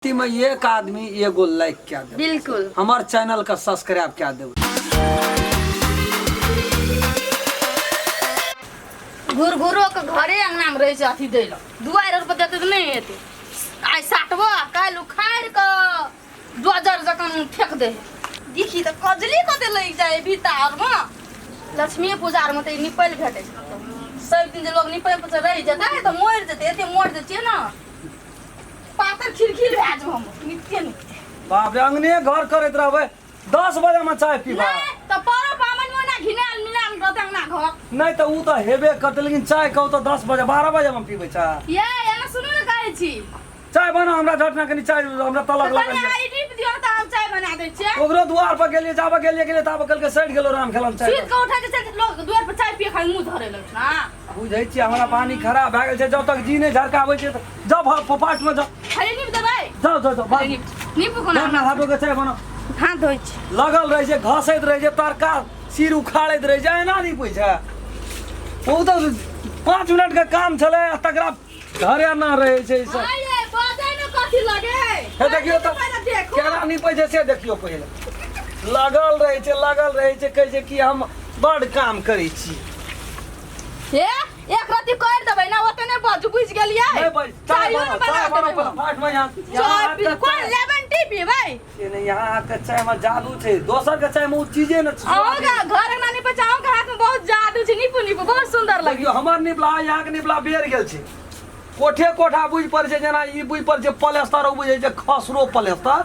में एक आदमी एगो लाइक कए देब। बिल्कुल। हमर चैनल के सब्सक्राइब कए देब। घुर घुरो के घरे अंगना में रहे छै अथी दै लए, दुआरि आर पर देतै तऽ नहि हेतै। आइ साटबो आ काल्हि उखाड़ि कऽ डोजर जकाँ फेक दे। देखी तऽ कजली कते लागि जाइ भीता आरमे। लक्ष्मीए पूजा आरमे तऽ ई निपल भेटै छै। सब दिन जे लोक निपै पर रहि जेतै तऽ मरि जेतै। एते मरि जाइ छियै ने, पातर खिलखिल भए जेबै हम निपते निपते। बाप रे, अंगने घर करैत रहबै, 10 बजे में चाय पीबा। नहि तऽ पारो पाबनि मे ओना घिनायल मिलायल रहतै अंगना घर। नहि तऽ ओ तऽ हेबे करतै, लेकिन चाय कहू तऽ 10 बजे 12 बजे में पीबै चाय। ये एना सुनू ने, कहै छी। चाय बना हमरा झटना, कनि चाय हमरा तलक तऽ लगल कनि यऽ। अहाँ ई नीप दियौ तऽ हम चाय बना दै छियै। ओकरो दुआर पर गेलियै, जाबऽ गेलियै गेलियै ताबऽ कहलकै सड़ि गेलो राम खेलन चाय। सुति कऽ उठै के छै, लोक दुआरि पर चाय पिए खाली मुँह धरै लगै ना। बुझै छियै, हमरा पानी खराब भए गेल छै। जब तक जी नहि झरकाबै छै तऽ जाउ फपाट में जाउ। खाली नीप देबै। जाउ जाउ जाउ। खाली नीप नीप कोना। झटना हाथ धो के चाय बनाउ। हाथ धोइ छी। लगल रहै छै, घसैत रहै छै, तरका सिर उखाड़ैत रहै छै, एना नहि छै। ओ तऽ 5 मिनट के काम छलै आ तकरा घरे ना रहै छै ई सब। आये बाजै ने कथी लगे। हे देखियौ तऽ पहिले देखू। केना निपै छै से देखियौ पहिले। लगल रहै छै, लगल रहै छै, कहै छै कि हम बड काम करै छी। हे, एक रत्ती कर देबै ना, ओते नहि बाजू, बुझि गेलियै? नहि बाज, चाय चायो बनाउ, ने चाय बना बनाउ देबै पहिले, हम। फाट में यहाँ चाय यहाँ पी आके कोन चाय- लेमन टी पीबै? से नहि, यहाँ आके चाय में जादू छै, दोसर के चाय में ओ चीजे ने छै। अहूँ के घर अंगना निपै छै, अहूँ के हाथ में बहुत जादू छै। निपू निपू, बहुत सुंदर लगे। देखियौ, हमर निपला, यहाँ के निपला बेर गेल छै। कोठे कोठा बुझि पड़ै छै, जेना ई बुझि पड़ै छै पलेस्तर, ओ बुझै छै खसरो पलेस्तर।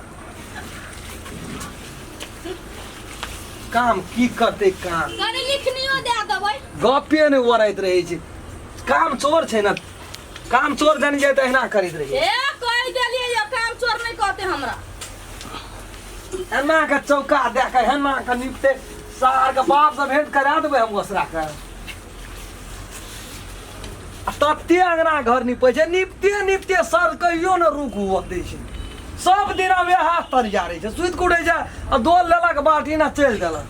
काम की करतै काम? कनि लिखनियो दए देबै। गपे नहि ओराइत रहै छै। काम चोर छै ने, काम चोर जानि जाइ तऽ एहिना करैत रहै। ए, कहि देलियै यौ, काम चोर नहि कहते हमरा। एना के चौका दए के एना के निपते सार के बाप से भेंट करा देबै हम ओसरा के। आ तते अंगना घर निपै छै, निपते निपते सर कहियो ने रुक हुअ दै छै। सब दिन आब वएह हाथ तरिया रहै छै। सुति कऽ उठै छै आ डोल लेलक, बाटी ने चलि देलक।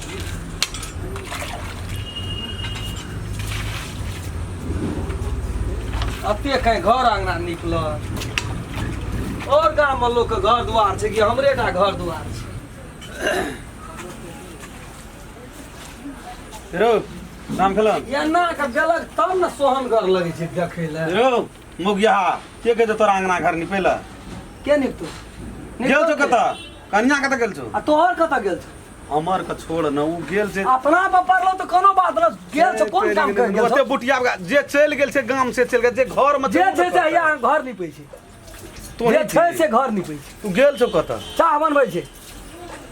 एते कहीं घर अंगना निपलक? और गाममे लोकके घर दुआर छै कि हमरे टा घर दुआर छै? रौ राम खेलन, एना के देलक तब ने सोहनगर लगै छै देखै लए। रौ मुगिया, के कहै छौ तोरा अंगना घर निपै लए? के निपतौ? गेल छौ कतऽ? कनिया कतऽ गेल छौ? आ तोहर कतऽ गेल छौ? हमर के छोड़ न, उ गेल छै। अपना पर पड़लो तऽ कोनो बात न, गेल छौ, कोन काम कर गेल ओते छौ? बुटिया जे चलि गेल छै गाम से चलि गेल, जे घर में जे छै से हैया घर निपै छै। तोही जे छै छी। से घर निपै छै। तू गेल छौ कतऽ? चाह बनबै छै।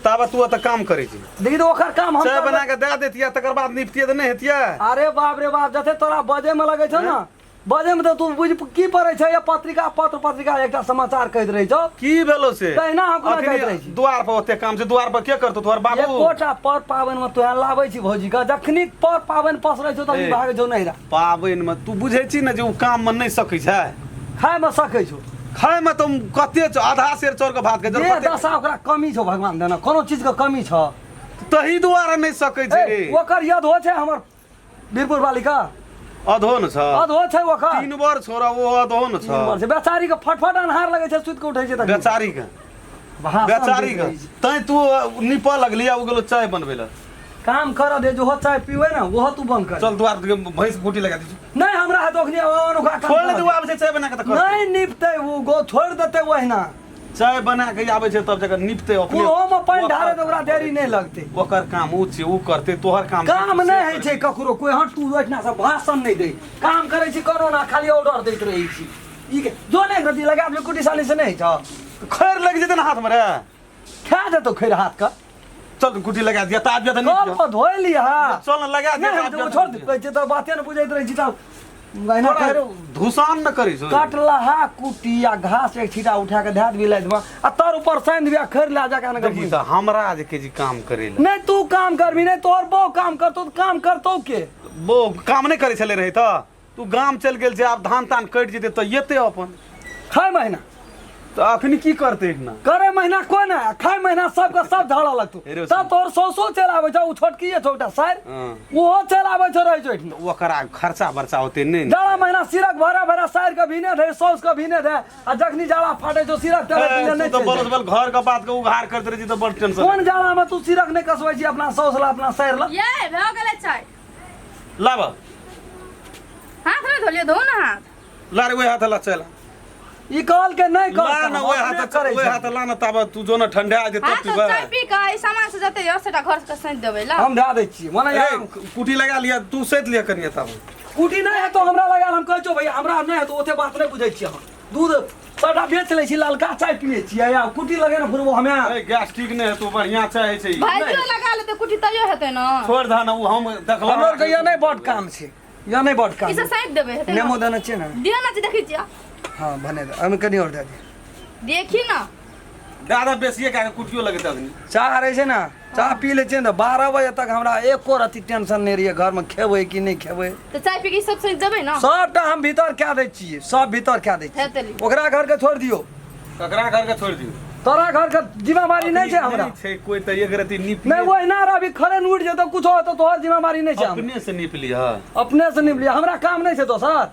ताबे तू ओतऽ काम करै छी। देखी तऽ ओकर काम हम चाय करबै। बना के दए दैतियै, तकर बाद निपतियै तऽ नहि हेतियै? अरे बाप रे बाप, जते तोरा बजे में लगै छौ ने, बजे में तऽ तू बुझ की पड़ै छै या पत्रिका पत्र पत्रिका एकटा समाचार कहैत रहै छौ। की भेलो से? तहिना हम कोना अखनी कहैत रहै छी। दुआर पर ओते काम छै, दुआर पर के करतौ? तोहर बाबू? एकोटा पर पाबनि में तोरा लाबै छी भौजी के, जखनी पर पाबनि पसरै छौ तखनी ए। भागै छौ नैहरा। पाबनि में तू बुझै छी ने जे उ काम में नहि सकै छै। खाय में सकै छौ। खाय में तऽ कते छौ, आधा सेर चाउर के भात के जे दशा ओकरा कमी छौ, भगवान देना कोनो चीज के कमी छौ। तही दुआरे नहि सकै छै रे। ए, ओकर यद हो छै हमर वीरपुर वाली का। अधो न छ। अधो छै ओकर। 3 बर छोरा ओ अधो न छ। 3 बर छै। बेचारी के फटफट अन्हार लगै छै, सुति के उठै छै तखनी। बेचारी के। भाषण बेचारी दैत के। रहै छै। तैं तू निपऽ लगली आ ओ गेलो चाय बनबै लए। काम कर दे, जो हो चाय पीबै ने ओहो तू बंद कर। चल दुआर के भैंस गोटी लगा दी। नहीं, हमरा हाथ ओखनी अनोखा काम छोड़ करऽ दे, दे। आबै छै चाय बना के तऽ करतै। नहीं निपतै उ, गो छोड़ देतै ओहिना। चाय बना के आबै छै तब जकर निपतै अपने। कुहो में पानि ढारे तऽ ओकरा देरी नहि लगतै। ओकर काम उ छै, उ करतै, तोहर काम काम छै, नहि से होइ छै ककरो कोइ। हँ, तू ओहिठिना से भाषण नहि दै। काम करै छी कोनो ना, खाली ऑर्डर दैत रहै छी। ई के जो नहि रति लगा देबै कुटी साली से नहि होइ छौ। खैर लागि जेतै ने हाथ में रे। खा जेतौ खैर हाथ के। चल कुटी लगा दिया, ताप दिया तऽ नीप कल जाओ। पर धोइ लिहा। चल ने लगा दिया, नहि, ताप हम दिया तऽ छोड़ तऽ दे, नीप कहै छियै तऽ बाते नहि बुझैत रहै छी तऽ अहिना थोड़ा कर। धुसान न करै छौ। कटलहा कुटी आ घास एक छीटा उठा के धए देबी लादि मे आ तर ऊपर सानि देबी आ खैर लए जाके अनकर। देखी तऽ हमरा जे के जी काम करै लए। नहि तू काम करबी नहि तोहर बहू काम करतौ तऽ काम करतौ के? बो काम नहि करै छलै रहै तऽ तू गाम चलि गेल छै, आब धान तान कटि जेतै तऽ एतै अपन खाय महीना। तऽ अखनी की करतै एहिना करे महीना कोन है खाय महीना सबके सब झाड़ा लगतौ हेरो तब तोहर सौसो चलि आबै छौ ओ छोटकी छौ एकटा साइर हँ। ओहो चलि आबै छौ रहै छौ एहिठिना ओकरा खर्चा बर्चा होते नहि ने जाड़ा महीना सिरक भरा भरा साइर के भीने दे सौस के भीने दे आ जखनी जाड़ा फाटे छौ सिरक तेरे ए, भीने तू नहि तऽ चलि बरस जाइ। बल घर के बात के उघार करते रही तऽ बड़ टेंशन कोन जाड़ा में तू सिरक नहि कसबै छी अपना सौस ला अपना साइर ला ये भऽ गेलै चाय लाब हाथ नहि धोलियै धो ने हाथ ला रे ओहि हाथ ला चल ई कहल के नहि ला कर ना ओहि हाथ करै ओहि छै। हाथ ला ना ताबे तू जो ना ठंडा जे तब हाथ पीबै चाय पी कऽ ई सामान से जते यऽ सेटा घर के सैंत देबै ला हम धए दै छियै मने ए, यार कुटी लगा लिया तू सैत लिया कनिया ताबे कुटी नहि हेतौ हमरा लगाल हम कहै छौ भैया हमरा नहि हेतौ ओते बात नहि बुझै छियै हम दूध सबटा बेच लै छी ललका चाय पियै छियै आ कुटी लगेने फुरबो हमे ए गैस ठीक नहि हेतौ बढ़िया चाय छै ई। भाइजियो लगा लेतै कुटी तैयो हेतै ने छोड़ दह ना उ हम देखलहुँ हमर के नहि बड काम छै या नहि बड काम ई सब साइड देबै हेतै नेमो ने देने छियै ने दिअ ना देखै छियै हँ भने दे ओहिमे कनि आओर दए दियौ देखी ना दादा बेसिए कए कऽ कुटियो लगेतै अखनी चाह रहै छै ने चाह पी लै छियै ने 12 बजे तक हमरा एको रत्ती टेंशन नहि रहैए घरमे खेबै कि नहि खेबै तऽ चाय पी के ई सब सैंत देबै ने सबटा हम भीतर कए दै छियै सब भीतर कए दै छियै हेतै ली। ओकरा घरके छोड़ि दियौ ककरा घर के छोड़ दियौ तोरा घरके जिम्मेवारी नहि छै हमरा नहि छै कोई तऽ एक रति नीप नहि ओहिना अभी खरे उठि जेतौ कुछो हेतौ तोहर जिम्मेवारी नहि छै हमरा। अपने से नीप लिह अपने से निपलियै हमरा काम नहि छै दोसर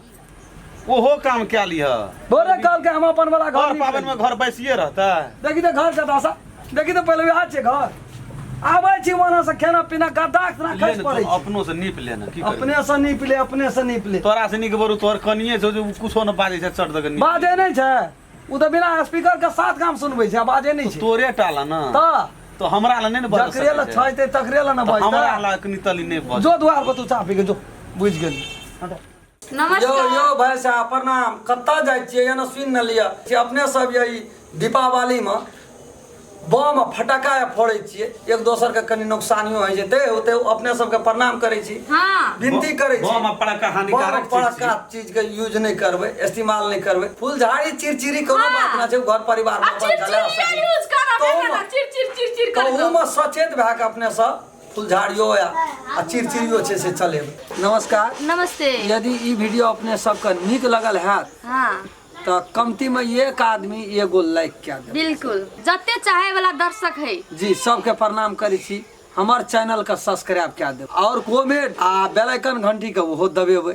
ओहो काम कए लिह भोरे कहलकै हम अपन वाला घर हर नीप पाबनि में घर बैसिए रहतै देखी तऽ घर के दशा देखी तऽ पहिले वएह छै घर आबै छी ओना से खाना पीना गद्दा के ले खसि ने पड़ै तू छै अपनो से नीप ले ने की करबै? अपने से नीप ले अपने से नीप ले तोरा से नीक बरू तोहर कनिए छौ जे उ कुछो न बाजै छै चट दऽ के नीप बाजै नहि छै ओ तऽ बिना स्पीकर के साथ काम सुनबै छै आ बाजै नहि छै तोरे टाला ना तऽ तो हमरा ला नहि ने बजऽ जकरे लए सकै छै। छै तकरे लए ने तऽ हमरा बजतै ला कनी तली नहि बज जो दुआर पर तू चाह पी के जो बुझि गेली यो नमस्कार यो भाइ साहब प्रणाम कतऽ जाइ छियै एना सुनि ने लिअ कि अपने सब यही दीपावलीमे बम आ फटाका फोड़ै छियै एक दोसरके कनि नुकसानियो होइ छै ते होते अपने सबके प्रणाम करै छी हाँ विनती करै छी बम आ पटाखा हानिकारक बम आ पटाखा चीज के यूज नहि करबै इस्तेमाल नहि करबै फुलझाड़ी चिड़चिड़ी कोनो हाँ। बात ना छै घर परिवार आ में अपन चला चिड़चिड़िया सकै यूज करब तहूमे- ना चिड़ चिड़ चिड़ चिड़ कर तहूमे सचेत भए कऽ अपने सब फुलझाड़ियो या आ चिड़चिड़ियो छै से चलेबै नमस्कार नमस्ते यदि ई वीडियो अपने सबके नीक लगल हैत हाँ तऽ कमतीमे एक आदमी एगो लाइक कए देब बिल्कुल जते चाहे वाला दर्शक है जी सबके प्रणाम करै छी हमर चैनल के सब्सक्राइब कए देब और कमेंट आ बेल आइकन घंटी के ओहो दबेबै।